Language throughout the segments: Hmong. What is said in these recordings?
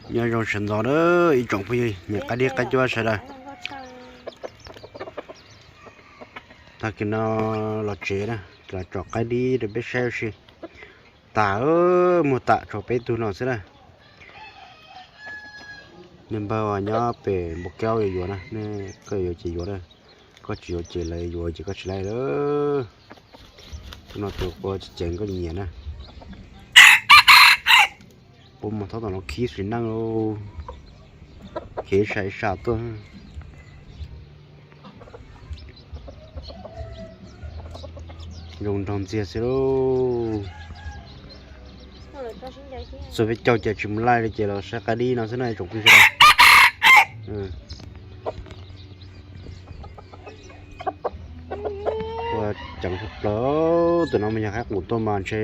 Nyob zoo sawv ntxov na ib tsoom phooj ywg niam qaib dib qaib cuab sawv daws. Tag kis no los tsev na, los tsom qaib dib rau peb saib ua si. Tas, muag tam tso peb tug no xwb na. Nej npawg uas nyob pem npua kaub yuav yuav na, nej koj yuav ces yuav na, koj tsis yuav ces lawv yuav ces koj tsis laij lawm. Tus no tus qua ceev koj nyiam na. Puab mus thaub tom no khib sim neej lauj, kev ib sab ib sab tuaj. Zoo nraug ntxiag xwb lauj. Txog peb caug ces tsis mus laij li ces los saib qaib dib no xwb na tsoom phooj ywg. Ua ceev tshaj plaws, tus no mas yog qaib qus tuaj mas ntshe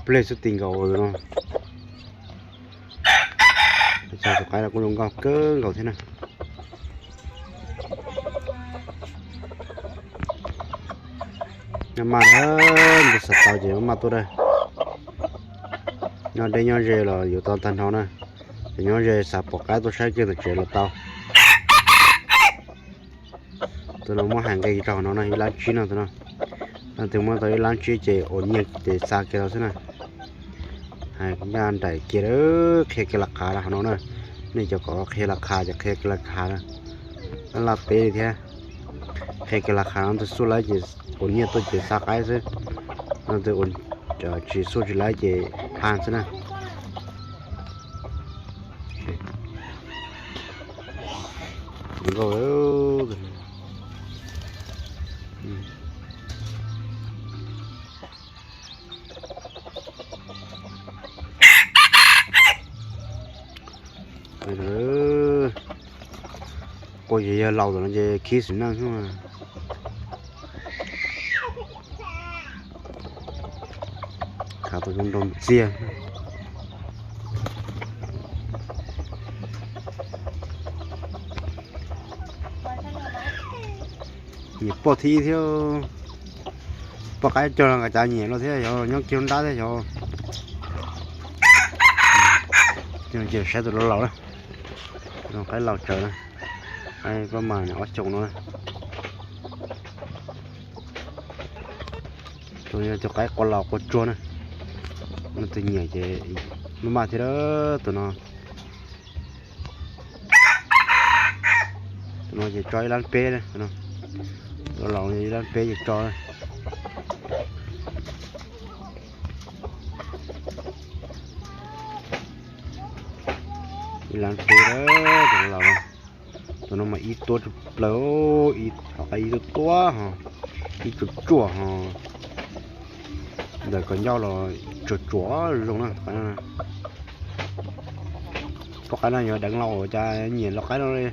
pleg xwb ti nkaus no. Tus qaib no kuj zoo nkauj kawg nkaus thiab na. Nyob maj na, ntu xav tau ces maj maj tuaj da. Nyob deb nyob ze los yuav tau tag nrho na. Ces nyob ze xav pom qaib tuaj saib kiag ntawm tsev los tau. Tus no muab hais nqe rau hauv no na, ib lab tsib no tus no. Leej twg muab tau ib lab tsib ces ua nyiaj ces xa kiag los xwb na. Hais nyaj nraim kiag, qhia kiag las qha hauv no na. Nej cov kom qhia las qha ces qhia kiag las qha na. Laj teb li thiab. Qhia kiag las qha no, tus xuj lawv ces ua nyiaj tuaj ces xa qaib xwb. No tus tsis xuj tsis lawv ces pha xwb na. Nkauj. Qua ces yawg laus tam no ces khib sim neej xwb. Khav tau zoo nraug ntxiag. Nyiam poj thib thiab. Poj qaib cog los nqa cav nyiam los thiab, yog nyob kiag nrab thiab yog. Ces saib tus laus laus na, qaib laus tsawv na, qaib pab mas ob xyoos no na. Tus yog tus qaib qua laus qua tsuag na. No tus nyiam ces maj maj thiab tus no. Tus no ces tso ib lab peb, tus laus ib lab peb ces tso. Ib lab peb, tus no mas ib tuab tshaj plaws, ib qab ib tuab tuab ho, ib tsuag tsuag ho. Ntawm kom ncauj los tsuag tsuag zoo na. Poj qaib no yuav deev los cas nyiam los qaib no li.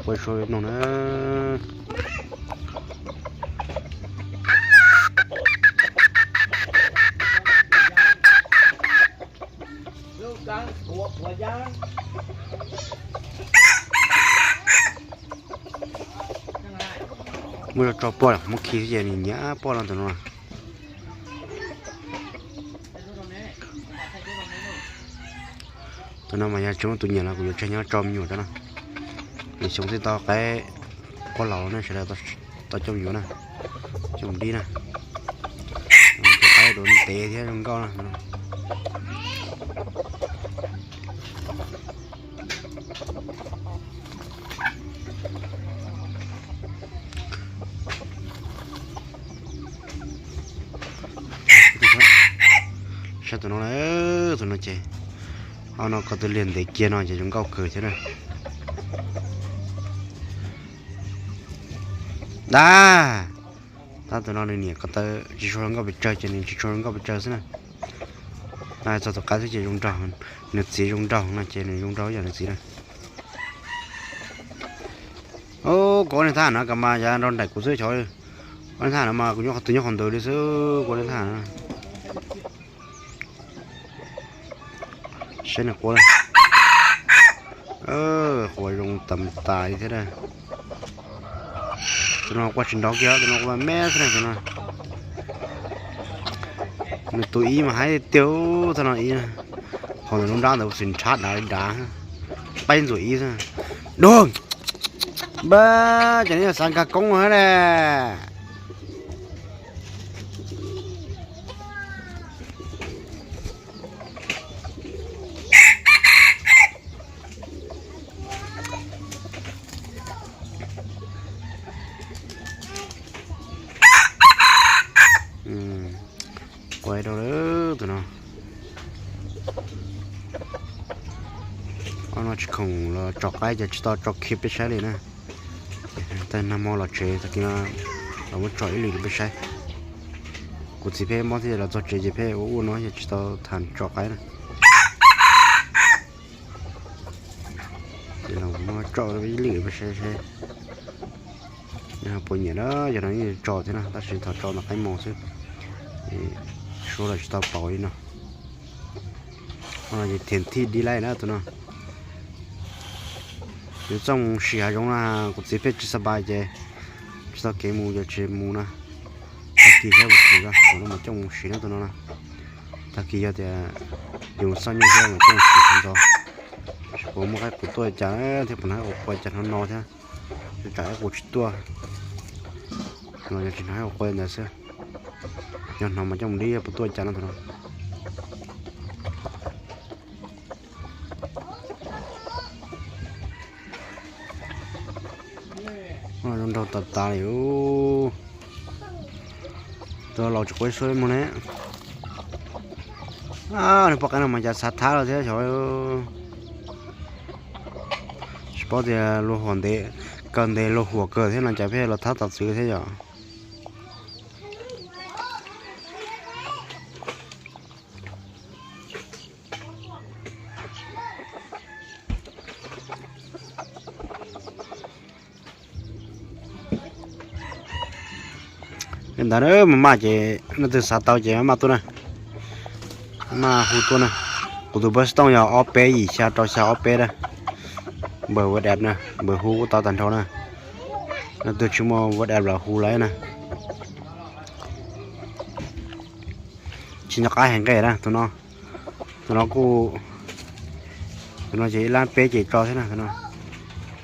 Ua sua mloog na. Muab tso poj, muab khi xwb ces nws nyiam poj no tus no. Tus no mas yog tsis muaj tus nyiam los kuv yuav tseg nyob tso me nyuam rau no. Nws xyoo twb tau qaib qua laus ne, sawv daws tau coj yuav na, coj dib na. Tus qaib duav ntev thiab zoo nkauj na. Saib tus no, tus no ces, ho no ko tw liag ntev kiag no ces zoo nkauj kawg thiab na. Dab, tab tus no nws niam ko taw tsis tshua zoo nkauj pes tsawg ces nws tsis tshua zoo nkauj pes tsawg xwb na. Txog tus qaib xwb ces zoo nraug, nws txiv zoo nraug no ces nws zoo nraug yam nws txiv na. Kuv ua neej thab no kas mas yav nrog nraim kuv xwb xyov. Ua neej thab no mas kuv nyob qhov twg nyob qhov ntawd li xwb, kuv ua neej thab no. Saib nws quaj, quaj zoo tas tas li thiab. Tus no quaj tsis nrov kiag, tus no quaj me xwb na tus no. Nws tus ib mas haib tiag, tus no ib. Hauv ntawm lub nrab ntawd xwb nrhab dav li dav, qaib ntxuam ib xwb. Dua, npab, cov no yog xav nkag koob hab ne. Quaj rau lawm tus no. Ob no tsis khoom los tso qaib ces tsis tau tso kiag peb saib li na. Ces tag nag hmo los tsev tag kis no los muab tso ib lwm rau peb saib. Kuv txiv peb mob thiab los txog tsev ces peb ua ua no yog tsis tau tham tso qaib na. Ces los muab tso ib lwm rau peb saib seb puas nyiam na. Yog no yeej tso thiab na tab sis thaum tso ntawm qaib mos xwb, suab los tsis tau pauv li no. Ces thiam thij dib laij na tus no. Yuav txoj mus sim hav zoov na, kuv txiv pheej tsis xab npais ces tsis tau kev mus ces tsis mus na. Tag kis thiab mus sim, kuv mam coj mus sim na tus no na. Tag kis yog tias yus xoj nyuj thiab mam coj mus sim ntxov. Tsis paub muaj qaib qus tuaj cas thiab, puas hnov qaib qus tuaj cas no no thiab. Tsam qaib qus tsis tuaj. Los yog tsis hnov qaib qus quaj ntawd xwb. Yog hnov mas coj mus dib puas tuaj cas no tus no. Zoo nraug tas tas li. Tus laus tsis quav suab li mus ne. Nws poj qaib no mas cas xav thab los thiab xyov. Tsis paub tias luag huam ntev, kawg ntev luag huam kawg thiab no cas pheej los thab tau txwv thiab yom. Li ntawd maj maj ces leej twg xav tau ces maj maj tuaj na, maj hu tuaj na. Kuv tus npawb xov tooj yog ob peb yim xya rau xya ob peb na. Npawb WhatsApp na, npawb hu kuj tau tag nrho na. Leej twg tsis muaj WhatsApp los hu lawm na. Tsis nco qab hais nqe na tus no. Tus no kuj, tus no ces ib lab peb ces tso thiab na tus no.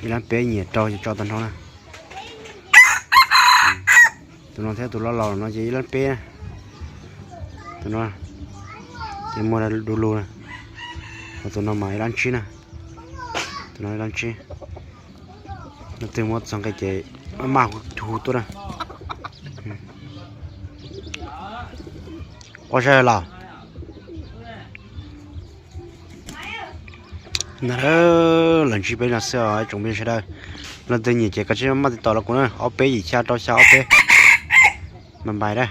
Ib lab peb nyiam rau ces tso tag nrho na. Tus no thiab tus loj laus no ces ib lab peb na. Tus no ces muag du lug na. Ho tus no mas ib lab tsib na. Tus no ib lab tsib. Leej twg muab txog nqe ces maj maj hu tuaj na. Quaj zaj los. Ntawd los ntsib peb no xwb os tsoom phooj ywg sawv daws. Leej twg nyiam ces kav tsij maj maj tiv tom los kuv na, ob peb yim xya rau xya ob peb. Mas npais na.